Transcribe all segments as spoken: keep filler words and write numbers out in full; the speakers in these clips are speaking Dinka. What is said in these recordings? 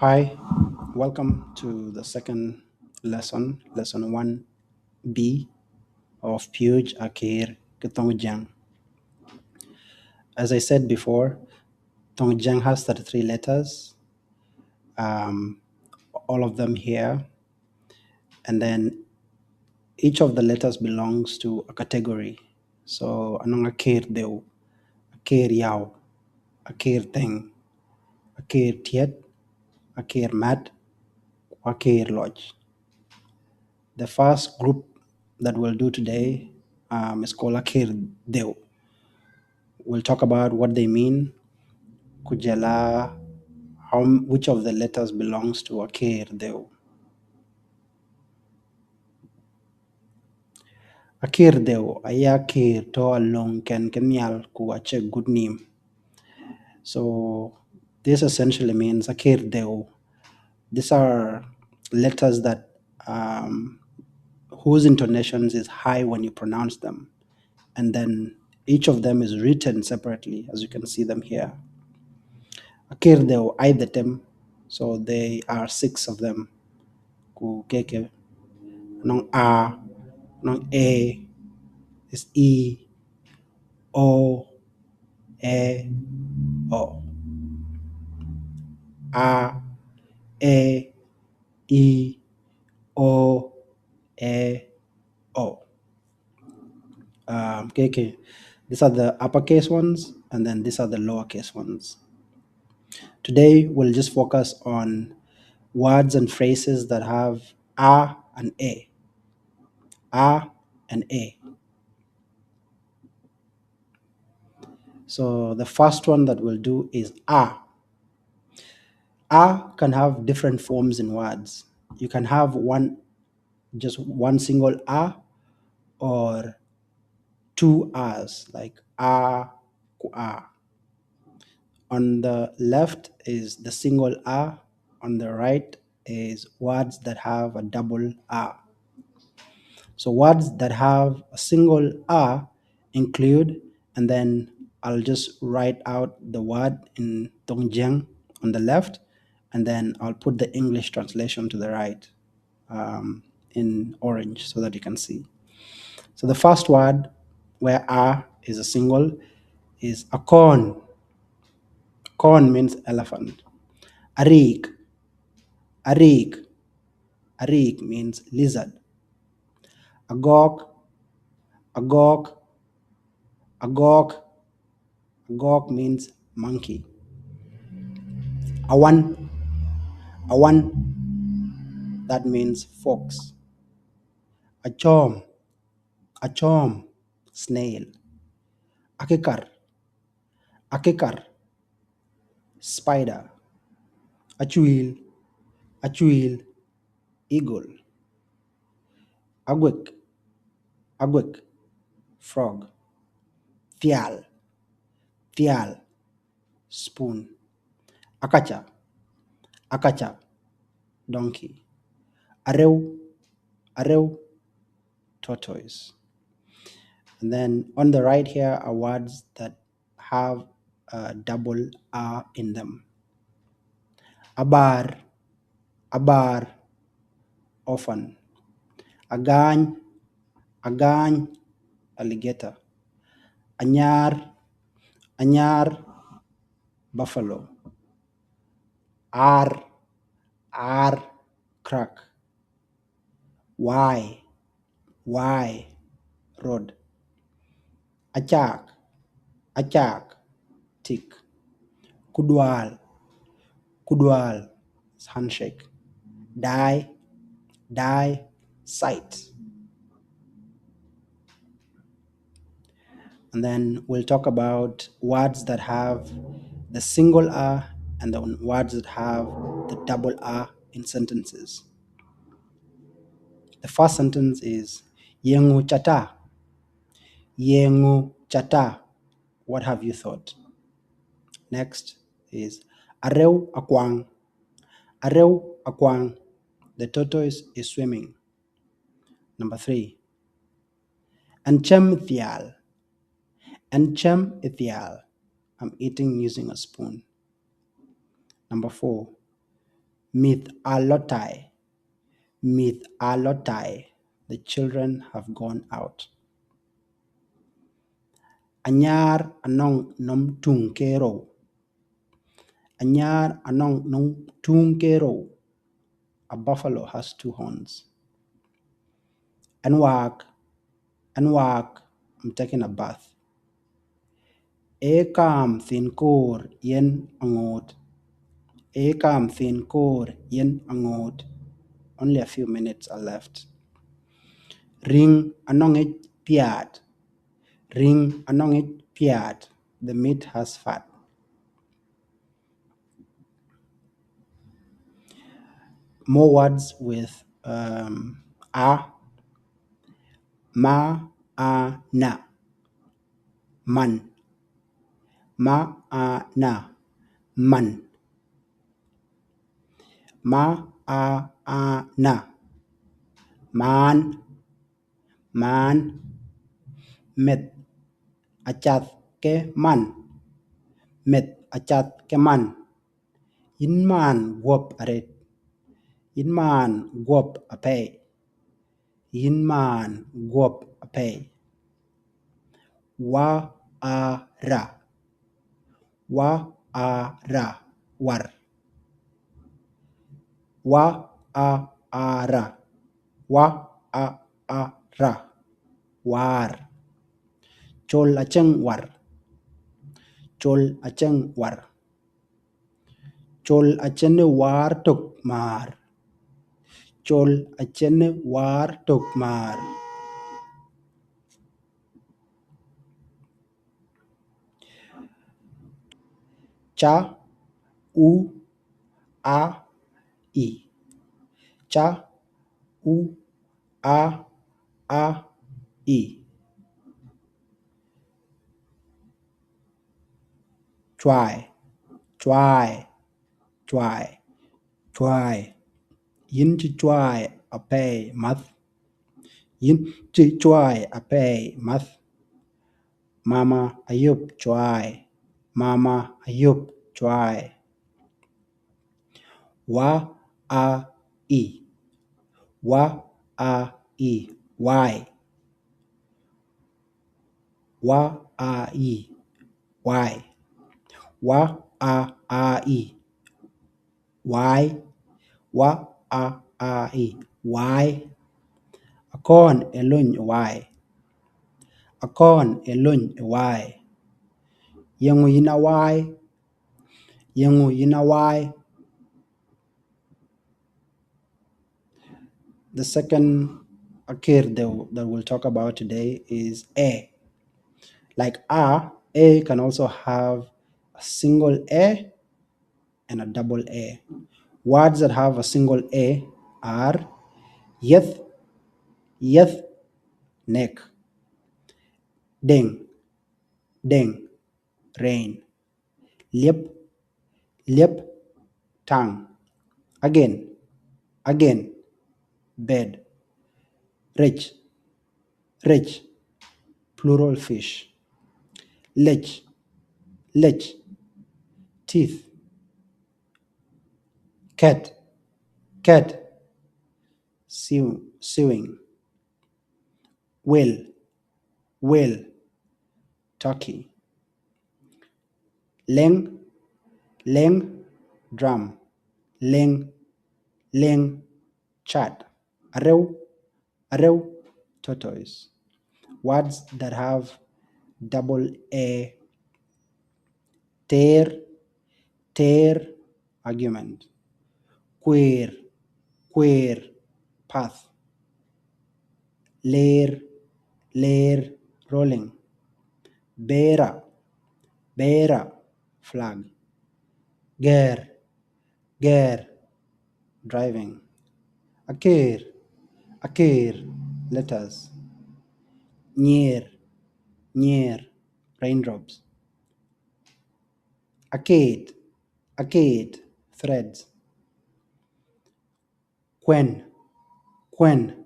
Hi, welcome to the second lesson, lesson one B of Piööc Akeer ke Thoŋ Jiëŋ. As I said before, Thoŋ Jiëŋ has thirty-three letters, um, all of them here. And then each of the letters belongs to a category. So anɔŋ akeer dheu, akeer yau, akeer thëŋ, akeer tiɛt, akeer mät, ku akeer lɔc. The first group that we'll do today, um, is called akeer dheu. We'll talk about what they mean, ku jɔl a how, which of the letters belongs to akeer dheu. Akeer dheu aye akeer tɔ̈ alɔŋ kɛn ke nhial ku acie gut nïïm. So this essentially means akeer dheu. These are letters that, um, whose intonations is high when you pronounce them. And then each of them is written separately, as you can see them here. Akeer dheu aye dhetem, so they are six of them. Ku keke, anɔŋ a, anɔŋ e, is e, o, e, o. A, e, e, o, e, o. Um, okay, okay. These are the uppercase ones, and then these are the lowercase ones. Today, we'll just focus on words and phrases that have a and e. A and e. So the first one that we'll do is a. A can have different forms in words. You can have one, just one single a, or two a's, like a ku a. On the left is the single a, on the right is words that have a double a. So words that have a single a include, and then I'll just write out the word in Thoŋ Jiëŋ on the left, and then I'll put the English translation to the right, um, in orange so that you can see. So the first word where a is a single is akɔ̈ɔ̈n. Akɔ̈ɔ̈n means elephant. Ariik. Ariik. Ariik means lizard. Agɔɔk. Agɔɔk. Agɔɔk. Agɔɔk means monkey. Awan. Awan. That means fox. Acɔ̈ɔ̈m. Acɔ̈ɔ̈m, snail. Akikar. Akikar, spider. Acuil. Acuil, eagle. Aguek. Aguek, frog. Thial. Thial, spoon. Akaca. Akaca, donkey. Areu. Areu, tortoise. And then on the right here are words that have a double a in them. Abaar. Abaar, orphan. Agaany. Agaany, alligator. Anyaar. Anyaar, buffalo. Aar. Aar, crack. Wai. Wai, road. Acaak. Acaak, tick. Kudual. Kudual, handshake. Daai. Daai, sight. And then we'll talk about words that have the single a and the words that have the double a in sentences. The first sentence is, yeŋö ca ta? Yeŋö ca ta? What have you thought? Next is, areu akuaŋ. Areu akuaŋ. The tortoise is swimming. Number three. Ɛn cäm thial. Ɛn cäm thial. I'm eating using a spoon. Number four. Mïth aa lɔ tai. Mïth aa lɔ tai. The children have gone out. Anyaar anɔŋ nɔm tuŋ ke rou. Anyaar anɔŋ nɔm tuŋ ke rou. A buffalo has two horns. Ɛn waak, ɛn waak, I'm taking a bath. Ee kaam thiin koor yen aŋoot. Ee kaam thiin koor yen aŋoot. Only a few minutes are left. Riŋ anɔŋ yic piaat. Riŋ anɔŋ yic piaat. The meat has fat. More words with, um, a. Ma, a, na. Man. Ma, a, na. Man. Ma, a, a, na. Maan. Maan. Meth acath ke man. Meth acath ke man. Yïn maan guɔ̈p arëët. Yïn maan guɔ̈p apɛi. Yïn maan guɔ̈p apɛi. Wa, a, ra. Wa, a, ra. War. Wa, a, a, ra. Wa, a, a, ra. Waar. Col acïn war. Col acïn war. Col acïn waar tök määr. Col acïn waar tök määr. Ca, u, a, i. Ca, u, a, a, i. Cuai, cuai, cuai, cuai. Yïn cï cuai apɛi mäth. Yïn cï cuai apɛi mäth. Mama ayop cuai. Mama ayop cuai. Wa, a, i. Wa, a, i. Wai. Wa, a, i. Wai. Wa, a, a, i. Wai. Wa, a, a, i. Wai. Akɔ̈ɔ̈n ë lony ë wai. Akɔ̈ɔ̈n ë lony ë wai. Yeŋö yïn a wai? Yeŋö yïn a wai? The second akër that, that we'll talk about today is a. Like a, a can also have a single a and a double a. Words that have a single a are yeth, yeth, neck. Deŋ, deŋ, rain. Liep, liep, tongue. Again, again, bed. Rec, rec, plural fish. Lec, lec, teeth. Cat, cat, sew-, sewing. Whale, whale, turkey. Leŋ, leŋ, drum. Leŋ, leŋ, chat. Arëu, arëu, tortoise. Words that have double a. Teer, teer, argument. Kueer, kueer, path. Leer, leer, rolling. Beera, beera, flag. Gɛɛr, gɛɛr, driving. Akeer, akeer, letters. Nyiɛɛr, nyiɛɛr, raindrops. Akeet, akeet, threads. Kuɛn, kuɛn,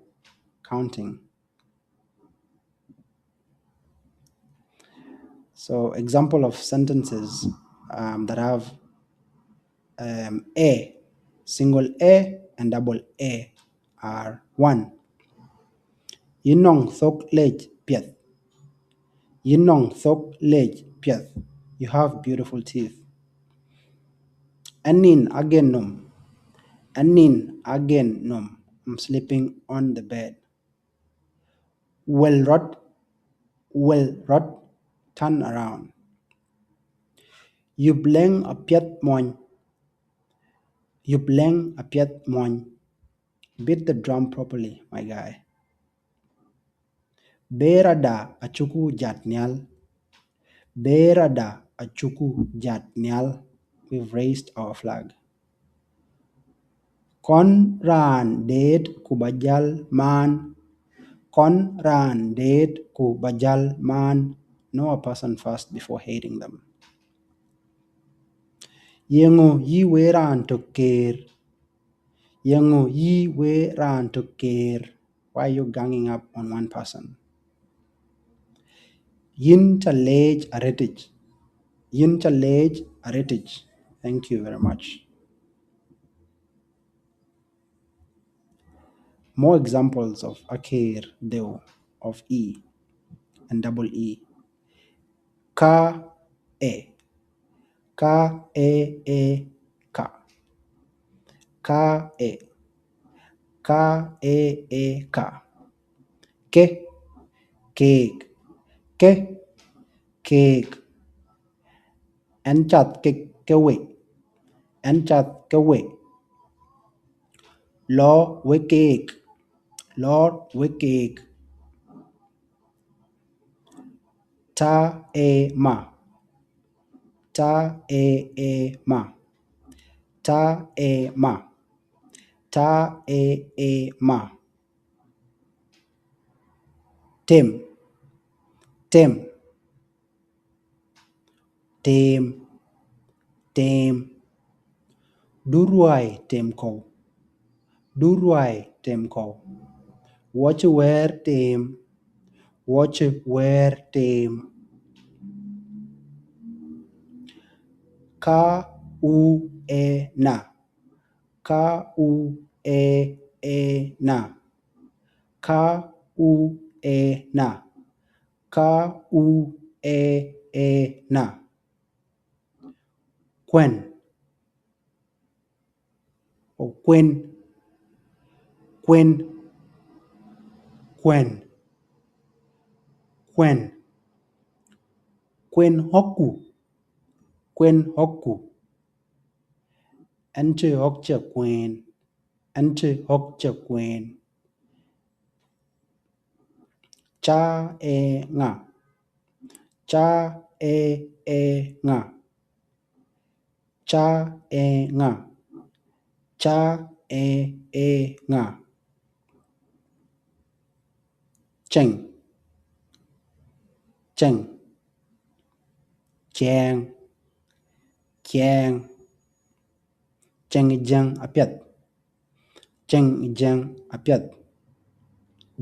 counting. So, example of sentences, um, that have, um, a. Single A and double A are one. Yïn nɔŋ thok lec piɛth. Yïn nɔŋ thok lec piɛth. You have beautiful teeth. Ɣɛn nin agen nom. Ɣɛn nin agen nom. I'm sleeping on the bed. Wël rɔt, wël rɔt, turn around. Yup leŋ apiɛth mony. Yup leŋ apiɛth mony. Beat the drum properly, my guy. Beerada acuku jat nhial. Beerada acuku jat nhial. We've raised our flag. Kɔn raan deet ku ba jäl maan. Kɔn raan deet ku ba jäl maan. Know a person first before hating them. Yeŋö yï wëë raan tök keer? Yeŋö yï wëë raan tök keer? Why you ganging up on one person? Yïn ca leec arëtic. Yïn ca leec arëtic. Thank you very much. More examples of akeer dheu, of E and double E. Ka, e. Ka, e, e, ka. Ka, e. Ka, e, e, ka. Ke, keek. Ke, keek. Ɣɛn cath ke, ke we. Ɣɛn cath ke we. Lɔ we keek. Lɔ we keek. Ta, e, ma. Ta, e, e, ma. Ta, e, ma. Ta, e, e, ma. Tem. Tem. Teem. Teem. Du ruai tem kɔ̈u. Du ruai tem kɔ̈u. Wɔ cï wɛɛr teem. Wɔ cï wɛɛr teem. Ka, u, e, na. Ka, u, e, e, na. Ka, u, e, na. Ka, u, e, e, na. Kuɛn. O kuɛn. Kuɛn. Kuɛn. Kuɛn. Kuɛn ɣɔ̈kku. Kuɛn ɣɔ̈kku. Ɣɛn cï ɣɔ̈k cä kuɛɛn. Ɣɛn cï ɣɔ̈k cä kuɛɛn. Ca, e, ŋa. Ca, e, e, ŋa. Ca, e, ŋa. Ca, e, e, ŋa. Cɛŋ. Cɛŋ. Ciɛɛŋ. Ciɛɛŋ. Cɛŋ jiɛŋ apiɛth. Cɛŋ jiɛŋ apiɛth.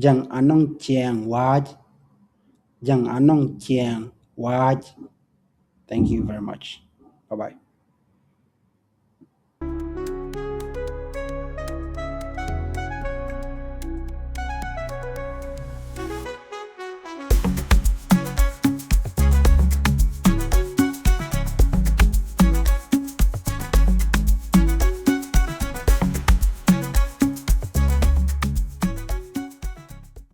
Jiɛŋ anɔŋ ciɛɛŋ wääc. Jiɛŋ anɔŋ ciɛɛŋ wääc. Thank you very much. Bye bye.